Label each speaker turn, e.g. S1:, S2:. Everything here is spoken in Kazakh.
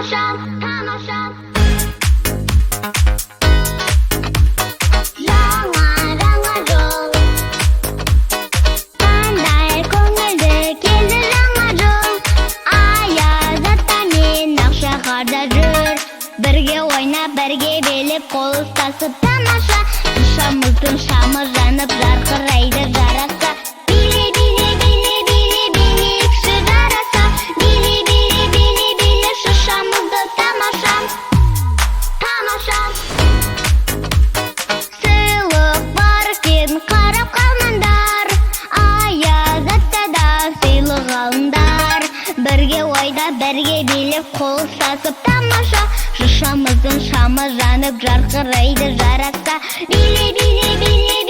S1: Тамаша, тамаша. Жаңа, жаңа жыл. Қандай көңілді келді жаңа жыл. Аяз ата мен Ақшақар жүр. Бірге ойнап, бірге билеп, қол ұстасып тамаша. Шыршамыздың шамы жанып, жарқырайды жараса. Биле, биле, биле, биле, билейікші жараса. Биле, биле, биле, биле, шыршамызды тамаша. Тамаша. Сыйлық бар екен, қарап қалмаңдар. Аяз атадан сыйлық алыңдар. Бірге ойнап, бірге билеп, қол ұстасып тамаша. Шыршамыздың шамы жанып, жарқырайды жараса. Биле, биле, биле.